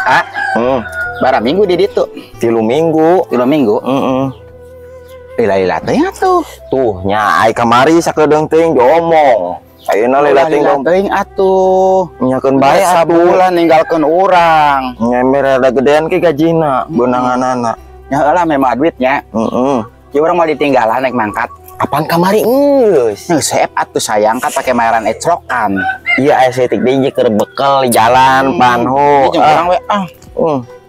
Ah, bara minggu di ditu. 3 minggu. 3 minggu? Heeh. Lila-lila teh atuh. Tuh nya ai kamari sakedeung teuing diomong. Ayeuna lila teuing dong. Teuing atuh. Nyakeun bae atuh. Sabulan ninggalkeun urang. Nya mere rada gedean ke gajina beunanganana. Nya heula memang duitnya. Heeh. Ki urang mau ditinggalan naik mangkat. Apaan kamari geus? Geus seep atuh sayang kan pake mayaran ecrokan. Iya aya saeutik deui jeung keur bekel di jalan panho. Jeung urang we ah.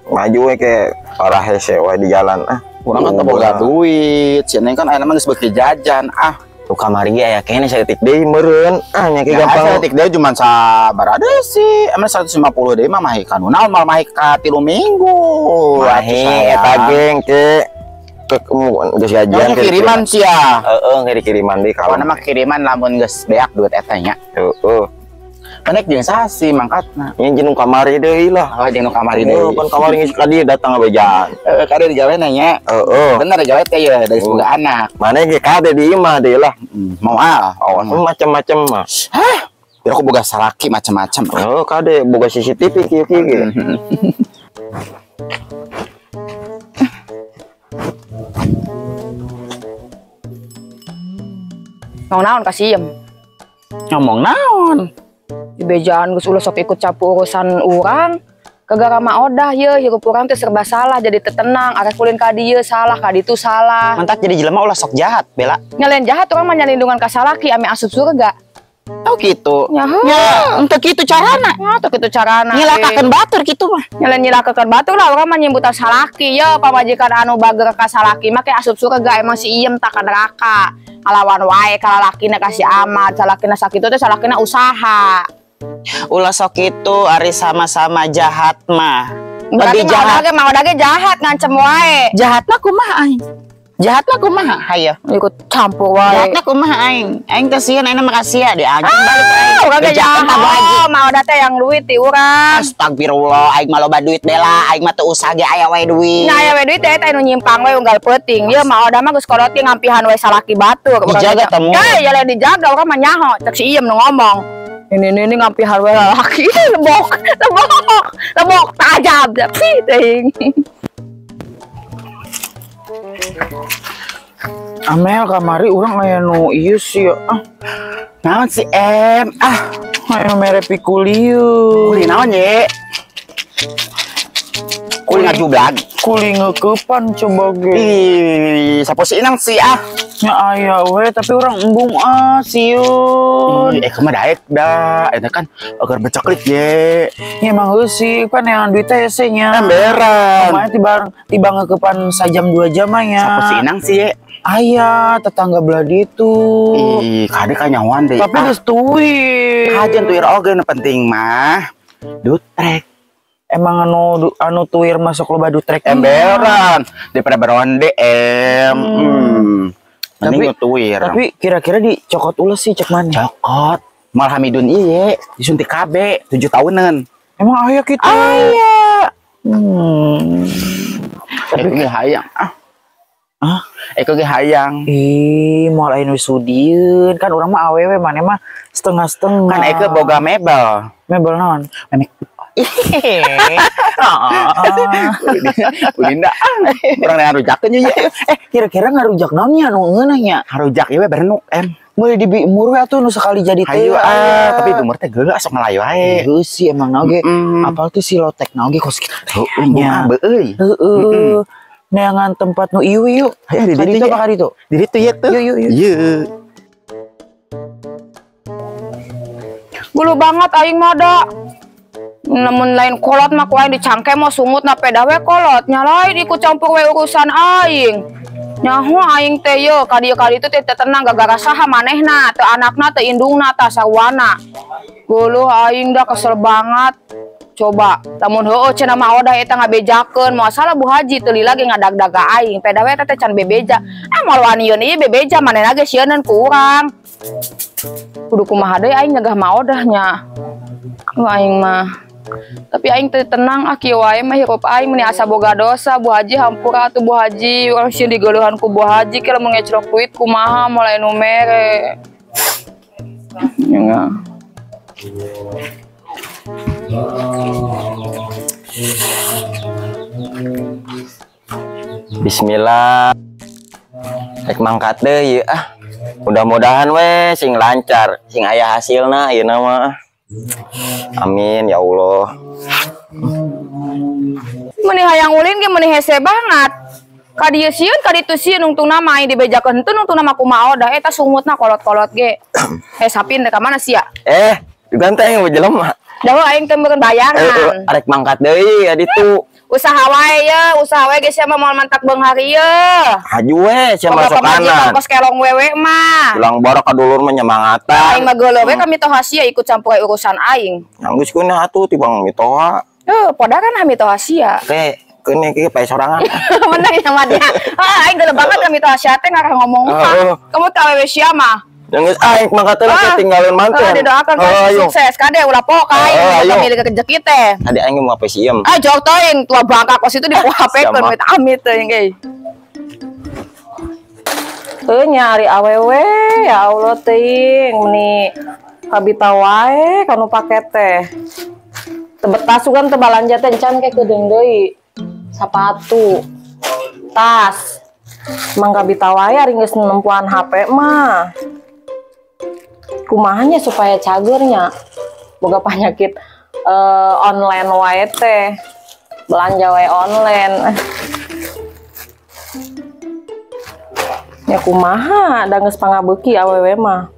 Maju we ke arah hese we di jalan ah. Urang kan teu boga duit, si Neng kan ayeuna mah geus beuki jajan ah. Tuh kamari ge aya keneh saeutik deui meureun. Ah nya ke Ya, gampang. Saeutik deui cuman sabaraha deui sih. Emang 150 deui mah mahi ka nu naon mal mahi ka 3 minggu. Mahi eta geng ke geus gajian ke kiriman sia. Heeh, ngiri kiriman deui kalau. Pokona mah kiriman lamun geus beak duit eta nya. Heeh. Menek jeung sasi mangkatna. Nya jeung nu kamari deui lah. Oh, jeung nu kamari deui. Pan kamari geus ka dieu datang ngabejaan. Heeh, kade digawe nya. Heeh. Bener digawe teh ye dari boga anak. Mane ge kade di imah deui lah. Moal. Oh, macam-macam mah. Hah? Biar aku boga salaki macam-macam. Oh, kade boga CCTV kieu-kieu ge. Ngomong naon kasih iem? Ngomong naon? Dibejaan geus ulah sok ikut campur urusan urang. Kagara mah odah ye hirup urang teh serba salah jadi tetenang arek kulin ka dieu salah ka ditu salah. Mantak jadi jelema ulah sok jahat, Bella. Nyalain jahat urang mah nyalindungan ka salaki ame asup surga. Oh gitu. Ya, ya untuk kitu carana. Ya, untuk kitu carana. Nyilakakeun batur kitu mah. Nyalain nyilakakeun batur lah urang mah nyimbutan salaki ye pamajikan anu bager ka salaki mah ke asup surga emang si iem tak ka neraka. Ngalawan wae ka lalakina kasih amat, salakina sakitu teh salakina usaha. Ulah sok kitu ari sama-sama jahat mah. Berarti lebih jahat. Mah udah ge jahat ngancem wae. Jahat mah kumaha aing? Jahat mah kumaha? Hayo. Ikut campur wae. Jahatna kumaha aing? Aing teh sieun ayeuna mah sia dianjing balik aing. Urang ge jahat. Mah udah teh yang duit ti urang. Astagfirullah, aing mah loba duit Bella, aing mah teu usah ge aya wae duit. Nya aya wae duit teh eta nu nyimpang wae unggal peuting. Ieu mah udah mah geus kolot ge ngampihan wae salaki batur. Dijaga temu. Ya, ya dijaga urang mah nyaho cek si Iem nu ngomong. Ini ngampihan wae lalaki lebok, lebok, lebok tajam pi teuing. Amel kamari urang aya nu ieu sih ah. Naon si M ah aya mere pikulieu. Kuli naon ye? Kuli ngajublag. Kuli ngeukepan coba ge. Ih, sapo si inang si ah. Nya aya we tapi urang embung ah sieun. Ih, kumaha daek da. Eta kan agar beceklik ye. Nya emang heuh sih kan yang duit teh hese nya. Emberan. Kumaha tiba ngeukepan sajam 2 jam mah nya. Sapo si inang sih ye? Aya tetangga belah ditu. Ih, kade kanyawan deui. Tapi geus tuir. Kajen tuir oge nu penting mah dutrek. Emang anu tuir masuk loba dutrek emberan daripada beronde em. Tapi tuir. Tapi kira-kira dicokot ulah sih cek mana? Cokot. Mal Hamidun iye disuntik KB 7 tahunan. Emang aya kitu? Aya. Tapi ge hayang ah. Ah, eko ge hayang. Ih, moal aya nu sudieun kan urang mah awewe maneh mah setengah-setengah. Kan eke boga mebel. Mebel naon? Memek. Ulinda, urang ngarujakeun ye. Kira-kira ngarujak naon nya anu ngeunah nya? Ngarujak ieu we berenuk em. Meuli dibiemur we atuh nu sekali jadi teh. Hayu ah, tapi umur teh geuleuh sok ngalayu wae. Heuh sih emang naon ge. Apal teh si lotek naon ge kos kitu teh. Heueuh, beueuy. Heueuh. Neangan tempat nu ieu yuk. Hayu di ditu apa ka ditu? Di ditu ye tuh. Yuk yuk. Yeuh. Bulu banget aing mah da. Namun lain kolot mah ku aing dicangke mah sungut na peda we kolot. Nya lain ikut campur we urusan aing. Nyaho aing teh ye ka dieu ka ditu teh tenang gara-gara saha manehna, teu anakna teu indungna tah sarwana. Geuleuh aing da kesel banget. Coba lamun heueuh cenah mah odah eta ngabejakeun moal salah Bu Haji teu lila ge ngadagdaga aing peda we eta teh can bebeja. Ah moal waniun ieu bebeja manehna ge sieuneun ku urang. Kudu kumaha deui aing nyegah mah odah nya. Aing mah tapi aing teu tenang ah kieu wae mah hirup aing meni asa boga dosa Bu Haji hampura atuh Bu Haji urang sieun digeuleuhan ku Bu Haji ke lamun ngecrok duit kumaha mulai nu mere. Nya. Bismillah. Rek mangkat deui ah. Mudah-mudahan we sing lancar, sing aya hasilna ieu mah. Amin ya Allah. Meni hayang ulin ge meni hese banget. Ka dieu sieun ka ditu sieun nungtungna mah aing dibejakeun henteu nungtungna mah kumaha odah eta sungutna kolot-kolot ge. Sapin teh ka mana sia? Ganteng jelema. Dahu aing teh meureun bayangan. Arek mangkat deui aditu. Usaha wae ye, usaha wae ge sia mah moal mantak beunghar ieu. Haju we sia mah sokanan. Kos kelong wewe mah. Ulang borok ka dulur mah nyemangatan. Aing mah geuleuh we ka mitoha sia ikut campur urusan aing. Geus kunaha atuh tibang mitoha. Heuh, podaran ah mitoha sia. Oke, keun kieu pae sorangan. Bener ya mah dia. Aing geuleuh banget ka mitoha sia teh ngarah ngomong mah. Kamu teh awewe sia mah. Yang aing mangkat teh ketinggalan mantan. Didoakan sukses kade ulah pok aing milik rezeki teh. Tadi aing mau apa siem. Ah jauh teuing tua bangka kos itu dipuhapekeun amit amit teuing ge. Heuh nyari awewe ya Allah teuing meni kabita wae kanu paket teh. Teu betas sugan teu balanja teh encan ke keudeung deui. Sapatu, tas. Mang kabita wae ari geus nempuan HP mah. Kumahanya supaya cagernya boga penyakit online wae teh belanja wae online ya kumaha da geus pangabeuki awewe mah.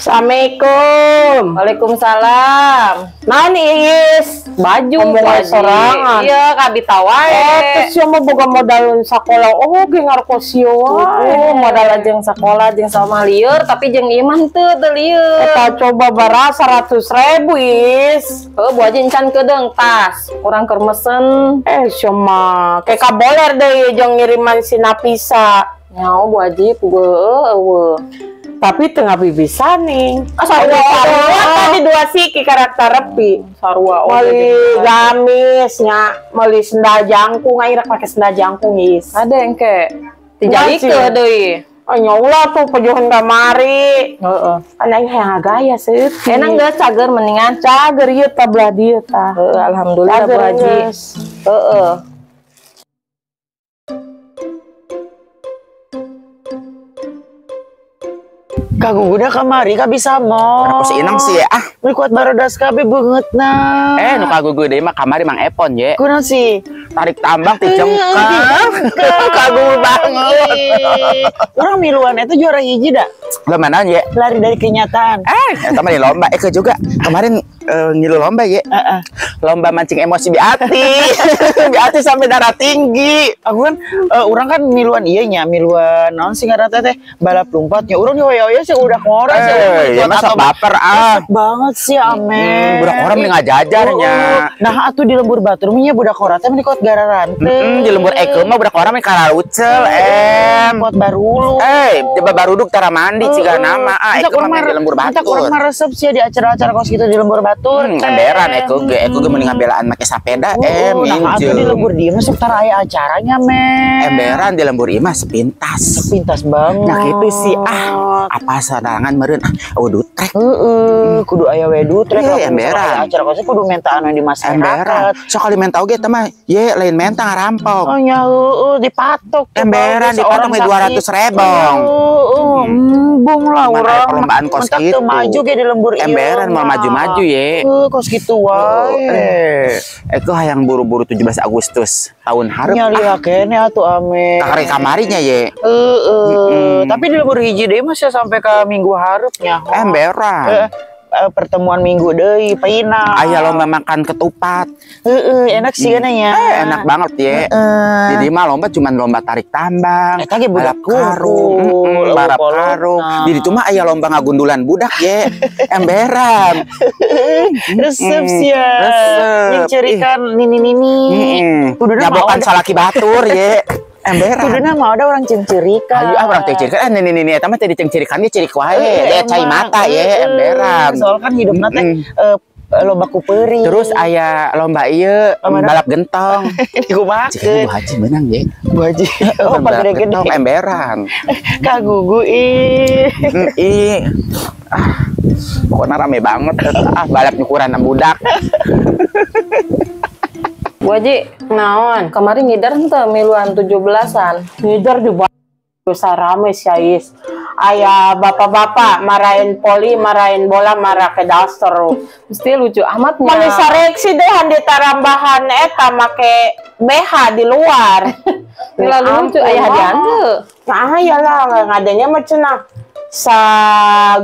Assalamualaikum. Waalaikumsalam. Naon Iis? Baju sorangan. Iya, kabita wae. Terus sia mah boga modal sakola oge ngarkos ieu wae. Modal jeung sakola jeung sama lieur tapi jeung ieu mah henteu teu lieur. Eta coba bara 100.000 Is. Heuh, bu aja encan keudeung tas. Urang keur mesen. Sia mah ke kaboler deui jeung ngiriman si Napisa. Nyaho bu haji puguh eueuh. Tapi tengah bisa nih. Sarua tadi dua siki karakter repi. Sarua meuli gamis nya, meuli sendal jangkung aing rek pake sendal jangkung is. Ada engke. Dijalikeun deui. Oh nya ulah tuh pejohan kamari. Heeh. Kan aing hayang gaya seutik. Enang geus cager mendingan cager ieu tah belah dieu tah. Heeh, alhamdulillah Bu Haji. Heeh. Kaguguda kamari ka bisa mo. Aku si Inang sih ah. Meni kuat barodas kabe beungeutna. Nu kagugu deui mah kamari Mang Epon ye. Kunaon sih? Tarik tambang ti jengkang. Kagugu banget. Urang miluan eta juara hiji da. Lomba naon ye? Lari dari kenyataan. Eta mah di lomba ke juga. Kemarin ngilu lomba ye. Lomba mancing emosi Biati. Biati sampai darah tinggi. Aku kan urang kan miluan ieu nya, miluan naon sih ngaranna teh balap lompatnya. Urang hoya-hoya sih udah ngora sih. Ya masa baper ah. Banget sih ame. Budak ora mending ngajajarnya. Nah atuh di lembur batur nya budak ora teh meni kuat gararante. Di lembur eke mah budak ora meni kararucel em. Kuat barulu. Coba baruduk tara mandi ciga nama ah eke mah di lembur batur. Entak urang mah resep sih di acara-acara kos gitu di lembur batur. Emberan eke ge eke ge mending ngabelaan make sapeda Nah atuh di lembur dieu mah sok tara aya acaranya me. Emberan di lembur ieu mah sepintas. Sepintas banget. Nah kitu sih ah. Apa sarangan meureun ah dutrek. Heeh, kudu aya we dutrek. Emberan. Acara kos kudu menta anu di masyarakat. Emberan. Sok kali menta oge teh mah ye lain menta ngarampok. Oh nya heueuh dipatok. Emberan dipatok we 200 rebong. Heeh, embung lah urang. Perlombaan kos kitu. Maju ge di lembur ieu. Emberan mau maju-maju ye. Heuh, kos kitu wae. Eko hayang buru-buru 17 Agustus tahun hareup. Nya liha keneh atuh ame. Kakari kamarinya ye. Heeh. Tapi di lembur hiji deui mah sampai ke minggu harupnya. Emberan. Pertemuan minggu deui paina. Aya lomba makan ketupat. Heeh, enak sih nya. Enak banget ye. Jadi mah lomba cuman lomba tarik tambang. Eta ge budak karung, balap karung. Di ditu mah aya lomba ngagundulan budak ye. Emberan. Resep sih ya. Resep. Nyerikan nini-nini. Kuduna nyabokan salaki batur ye. Emberan. Kuduna mah ada orang cengcirikan. Ayo ah orang cengcirikan. Nini eta mah teh dicengcirikan ge cirik wae. Deh cai mata ye emberan. Soal kan hidupna teh lomba kuperi. Terus aya lomba ieu balap gentong. Dikumakeun. Bu Haji menang ye. Bu Haji. Oh, gede-gede emberan. Kagugu ih. Ih. Ah. Pokoknya rame banget ah balap nyukuran budak. Bu Haji, Naon? Kemarin ngidar henteu miluan 17-an. Ngidar di bisa rame sih Ais. Aya bapak-bapak marahin poli, marahin bola, marah ke daster. Mesti lucu amat nya. Mani sareksi deh handi tarambahan eta make BH di luar. Gila lucu aya hadiah henteu. Nah, iyalah ngadanya mah cenah sa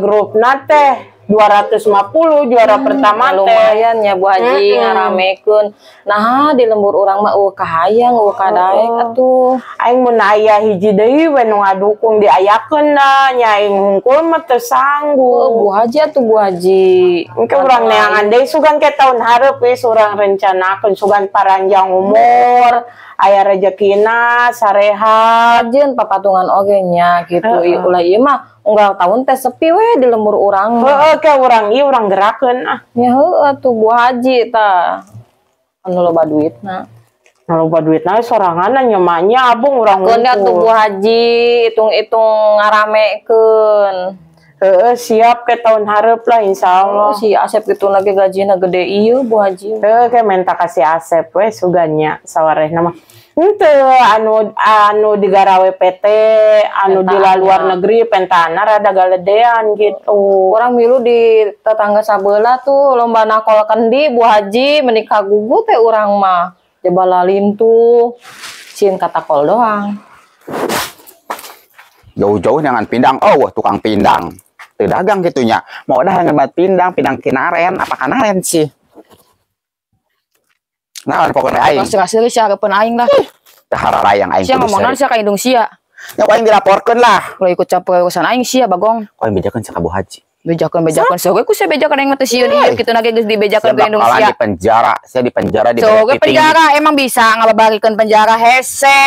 grupna teh 250 juara pertama teh. Lumayan ya Bu Haji ngaramekeun. Nah, di lembur urang mah eueuh kahayang, eueuh kadaek atuh. Aing mun aya hiji deui we nu ngadukung diayakeun na nya aing hungkul mah teu sanggup. Bu Haji atuh Bu Haji. Engke urang neangan deui sugan ke tahun hareup we urang rencanakeun sugan paranjang umur, aya rejekina sarehat. Jeung papatungan oge nya kitu. Ulah ieu mah unggal tahun teh sepi we di lembur urang. Heeh, ke urang ieu urang gerakeun ah. Nya heueuh atuh Bu Haji tah. Anu loba duitna. Anu loba duitna sorangan nya abung urang hungkul. Keun atuh Bu Haji hitung-hitung ngaramekeun. Heeh, siap ke tahun hareup lah insyaallah. Oh, si Asep kitu lagi gajina gede ieu Bu Haji. Heuh, ke menta ka si Asep we sugannya sawarehna mah. Henteu anu digarawe PT, anu di luar negeri pentana rada galedean gitu. Orang milu di tetangga sabelah tuh lomba nakol kendi Bu Haji menikah gugu teh urang mah. Jaba lalintuh cin katakol doang. Jauh-jauh jangan pindang, oh wah tukang pindang. Teu dagang gitunya. Mau dah ngebat pindang, pindang kinaren, apa kanaren sih? Nah, pokoknya aing. Kasih sia hareupeun aing lah. Hararayang aing. Sia ngomongna sia ka indung sia. Ya ku aing dilaporkeun lah. Ulah ikut campur urusan aing sia bagong. Ku aing bejakeun sia ka Bu Haji. Bejakeun sok ku sia bejakeun aing mah teu sieun ieu kitu na ge geus dibejakeun ku indung sia. Di penjara, sia di penjara di sok penjara emang bisa ngababarikeun penjara hese.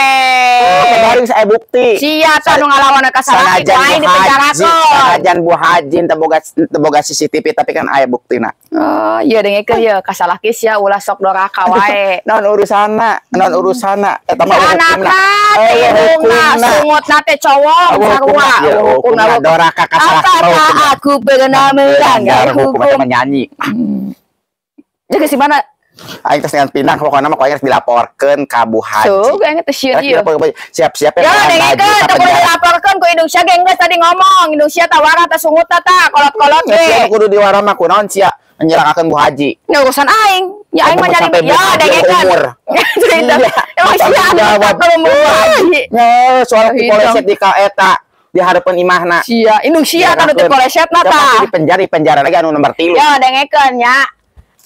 Babaring saya bukti. Sia tah nu ngalawan ka salaki ku aing dipenjarakeun. Sanajan Bu Haji teu boga CCTV tapi kan aya buktina. Oh, iya dengekeun ieu ka salaki sia ulah sok doraka wae. Naon urusanna? Naon urusanna? Eta mah hukumna. Hukumna sungutna teh cowok sarua. Hukumna doraka ka salaki. Apakah aku pernah melanggar hukum? Menyanyi. Jadi si mana? Aing tes dengan pinang pokoknya mah aing harus dilaporkeun ka Bu Haji. Sok aing teh sieun ieu. Siap-siap ya. Ya dengekeun teu kudu dilaporkeun ku indung sia ge geus tadi ngomong. Indung sia tawara teh sungut tah kolot-kolot ge. Sia kudu diwara mah kunaon sia nyerakakeun Bu Haji. Nya urusan aing. Ya aing mah nyari ya dengekeun. Emang sia anu Bu Haji. Nya soal dipoleset di ka eta di hareupeun imahna. Sia, indung sia kan teu polesetna tah. Di penjara, di penjara lagi anu nomor 3. Ya dengekeun nya.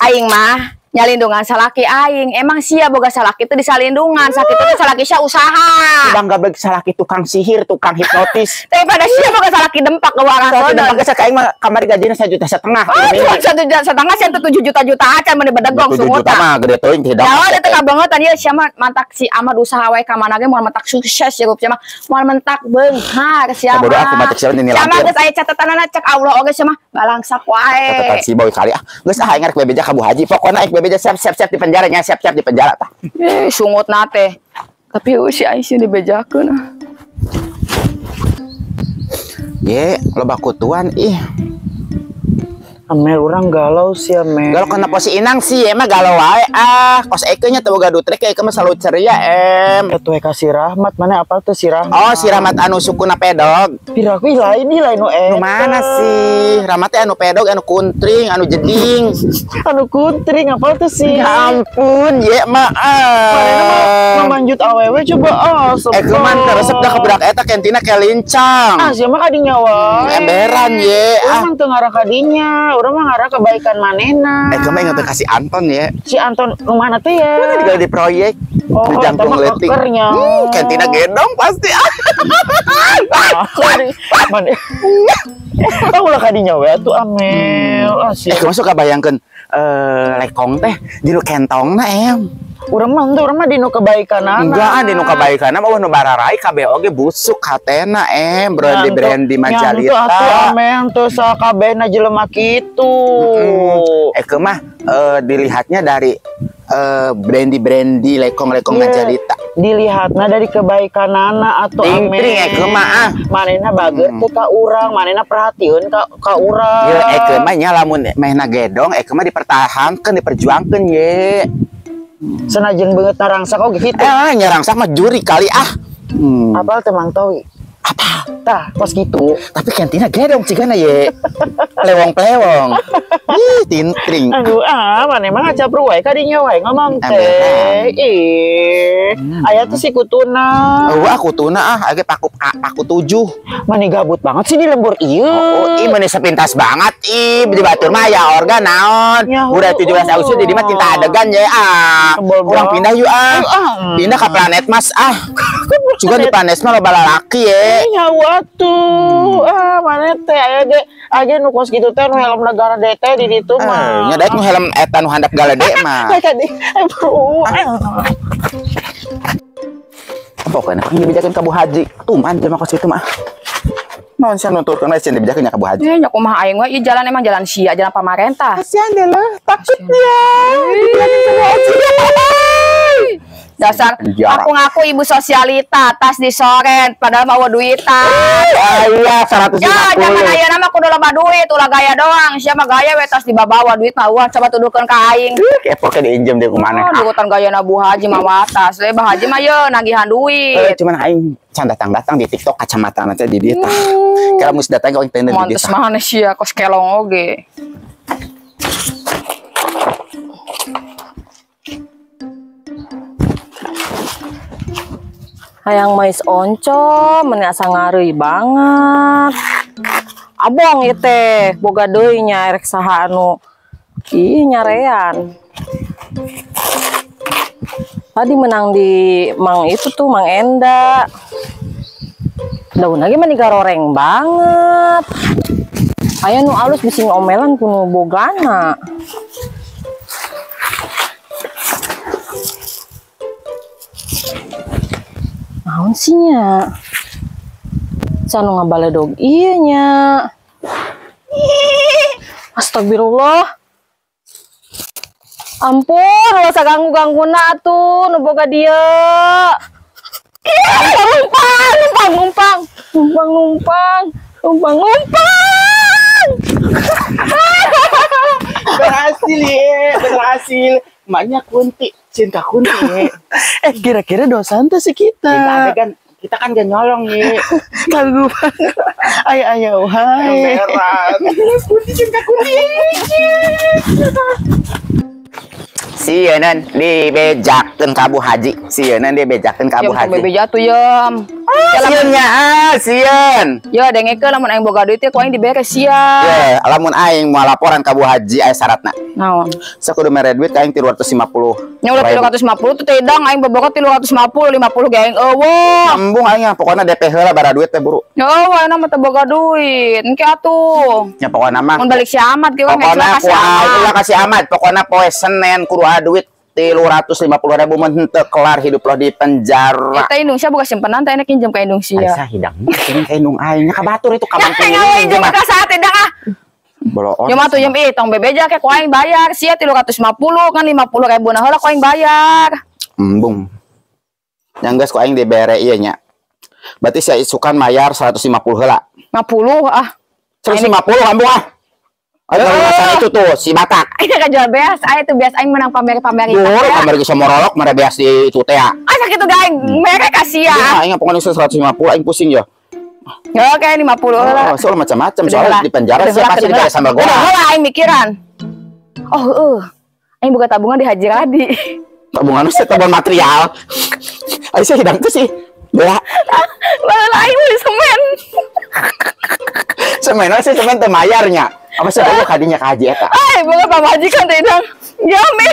Aing mah nyalindungan salaki aing. Emang sia boga salaki itu disalindungan, sakit itu salaki sia usaha. Bangga bagi salaki tukang sihir, tukang hipnotis. Tapi pada sia boga salaki dempak ke warang. Salaki dempak geus ka aing mah kamari gajina 1,5 juta. Oh, 1,5 juta sia 7 juta-juta acan mun bedegong 7 juta mah gede teuing teh. Ya teu kabangetan ieu sia mah mantak si Ahmad usaha wae ka mana ge moal mentak sukses ya sia mah. Moal mentak beunghar sia mah. Bodoh aku matak sia ini lampir. Sia mah geus aya catatanana cek Allah oge sia mah balangsak wae. Catatan si boy kali ah. Geus ah aing rek bebeja ka Bu Haji. Pokona aing bebeja siap-siap di penjara nya, siap-siap di penjara tah. Sungut na teh. Tapi si aing sih dibejakeun ah. Ye, loba kutuan ih. Amel urang galau sih Amel. Galau kana posi inang sih emang galau wae ah. Kos eke nya teu boga dutrek eke mah selalu ceria em. Atuh ka si Rahmat mana apal teh si Rahmat. Oh, si Rahmat anu sukuna pedog. Piraku lain ih lain nu eta. Nu mana sih? Rahmat teh anu pedog, anu kuntring, anu jeding. Anu kuntring apal teh sih? Ya ampun, ye mah ah. Manehna mah mamanjut awewe coba ah. Eke mah resep dah ka budak eta kentina ke lincang. Ah, sia mah kadinya wae. Emberan ye. Ah, urang teu ngarah kadinya. Urang mah ngarah kebaikan manehna. Kamu ingat kasih Anton ya? Si Anton nu mana teh ya? Mana di proyek. Oh, di jangkung letik. Kantina gendong pasti. Mana? Ah ulah kadinya we atuh Amel. Ah sia. Kamu suka bayangkeun lekong teh di nu kentongna em. Urang mah henteu, urang mah dinu kebaikanana. Enggak, dinu kebaikanana mah nu bararai kabeh oge busuk hatena em, brandy-brandy majalita. Nya atuh Amel teu sakabehna jelema kitu. Eke mah dilihatnya dari brandy-brandy lekong-lekong majalita. Dilihatna dari kebaikanana atau Tingtring Eke mah ah. Manehna bager teh ka urang, manehna perhatieun ka urang. Ya Eke mah nya lamun mehna gedong Eke mah dipertahankeun, diperjuangkeun ye. Senajan beungeut narangsak oge kitu. Eh nya rangsak mah juri kali ah. Apal teh Mang Towi? Apa? Tah, kos kitu. Tapi kantina gedong cigana ye. Plewong-plewong. Ih, tintring. Aduh, ah, maneh mah ngacapru wae ka dinya wae ngomong teh. Ih, aya tuh si kutuna. Eueuh, kutuna ah, age paku paku 7. Maneh gabut banget sih di lembur ieu. Oh, ih maneh sepintas banget ih, di batur mah aya organ naon. Udah 17 Agustus jadi mah cinta adegan ye ah. Urang pindah yuk ah. Pindah ke planet Mars ah. Juga di planet Mars loba lalaki ye. Nyawa tuh, ah mana teh aya ge aja nu kos kitu teh nu helm negara DT di ditu mah. Nya daek nu helm eta nu handap galede mah. Tadi bro. Pokoknya kan dibejakeun ka Bu Haji. Tuman jelema kos kitu mah. Naon sia nuturkeun we sia dibejakeun nya ka Bu Haji. Nya kumaha aing we ieu jalan emang jalan sia, jalan pamarentah. Kasihan deh lah, takut dia. Dibilangin ka Bu Haji. Dasar aku ngaku ibu sosialita, tas disoren padahal mau duitan. Iya, 150. Ya, jangan aya nama kudu loba duit, ulah gaya doang. Siapa gaya we tas dibawa duit mah uang coba tuduhkeun ka aing. Kepo ke diinjem deui ku maneh. Oh, dukutan gaya na Bu Haji mah tas. Le Bah Haji mah ye nagihan duit. Cuman aing can datang-datang di TikTok kacamata teh di dieu tah. Kira mus datang ka aing teh di dieu. Montes maneh sia kos kelong oge. Hayang mais oncom, meni asa ngareui banget. Abong ieu teh, boga deui nya erek saha anu ih nyarean. Tadi menang di Mang itu tuh, Mang Enda. Daun lagi meni garoreng banget. Aya nu alus bisi ngomelan ku nu bogana. Naon sih nya? Sanu ngabaledog ieu nya. Astagfirullah. Ampun, ulah saganggu-gangguna atuh nu boga dieu. Numpang, numpang, numpang, numpang, numpang, numpang, numpang. Berhasil ye, berhasil. Maknya Kunti, cinta Kunti. Kira-kira dosa teh sih kita. Kita kan gak nyolong ye. Kagum banget. Ayo ayo hai. Kunti cinta Kunti. Sieun dibejakeun ka Bu Haji. Sieun dibejakeun ka Bu Haji. Bebeja tuh yem. Sieun nya ah, sieun. Ya dengekeun lamun aing boga duit teh ku aing dibere sia. Ye, lamun aing moal laporan ka Bu Haji aya syaratna. Naon? Sakudu mere duit ka aing 350. Nya ulah 350 tuh teh dang aing boboga 350, 50 ge aing eueuh. Embung aing pokona DP heula bara duit teh buru. Ya eueuh ayeuna mah teu boga duit. Engke atuh. Nya pokona mah. Mun balik si Ahmad ge urang pokona ku aing ulah ka si Ahmad, pokona poe Senin kudu aya duit 350.000 mun henteu kelar hidup lo di penjara. Eta indung sia boga simpenan teh enek injem ka indung sia. Aisyah hidang ka indung aing nya ka batur itu ka bantu. Ya injem ka saha teh dang ah. Boloon. Ya mah tuh yem ih tong bebeja ke ku aing bayar sia 350 kan 50.000 na heula ku aing bayar. Embung. Yang geus ku aing dibere ieu nya. Berarti sia isukan mayar 150 heula. 50 ah. 150 ambung ah. Ayo kalau itu tuh si Batak. Ayo kan jual beas, ayo tuh beas aing menang pamer-pamer itu. Duh, pamer geus morolok mere beas di itu teh. Ah sakitu gaeng mere ka sia. Aing pokoknya 150 aing pusing ya. Ya oke 50 lah. Oh, soal macam-macam soalnya di penjara sih pasti dibere sambal goreng. Udah aing mikiran. Oh, heeh. Aing buka tabungan di Haji Radi. Tabungan sih tabungan material. Aing sih hidang tuh sih. Bela. Baheula aing beli semen. Semen sih semen teu mayarnya. Apa sih boga kadinya ka haji eta? Ay, boga pamajikan teh dang. Yami.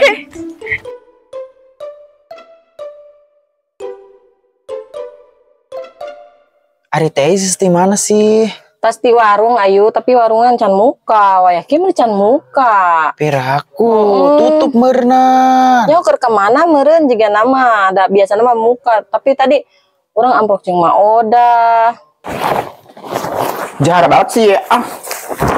Ari teh di mana sih? Tas di warung ayu, tapi warungan can muka. Wayah kieu mah can muka. Piraku tutup meureunan. Nya keur ka mana meureun jiga nama, da biasana mah muka, tapi tadi urang amprok jeung Ma Oda. Jahat banget sih ya. Ah.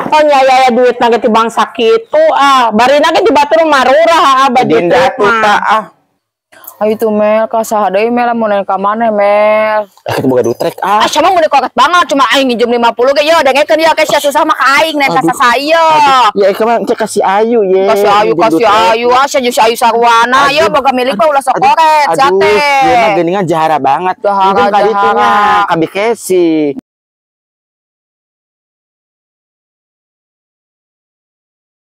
Oh nyaya duit nage ti bangsa kitu ah. Barina ge di batur marurah ah budget Dinda tuh ah. Ayo tuh Mel, ka saha deui Mel mun ka mana Mel? Kita boga dutrek ah. Ah, sama mun koret banget cuma aing nginjem 50 ge ye dengekeun ye ke sia susah mah ka aing nek ka saya. Ya kemana cek kasih Ayu ye. Kasih Ayu, kasih Ayu, ah sia jeung si Ayu sarwana ye boga milik mah ulah sok koret sia Aduh, teh. ieu mah geuningan jahara banget. Jahara, Mungkin ka ditu jahara. nya, ka Bikesi.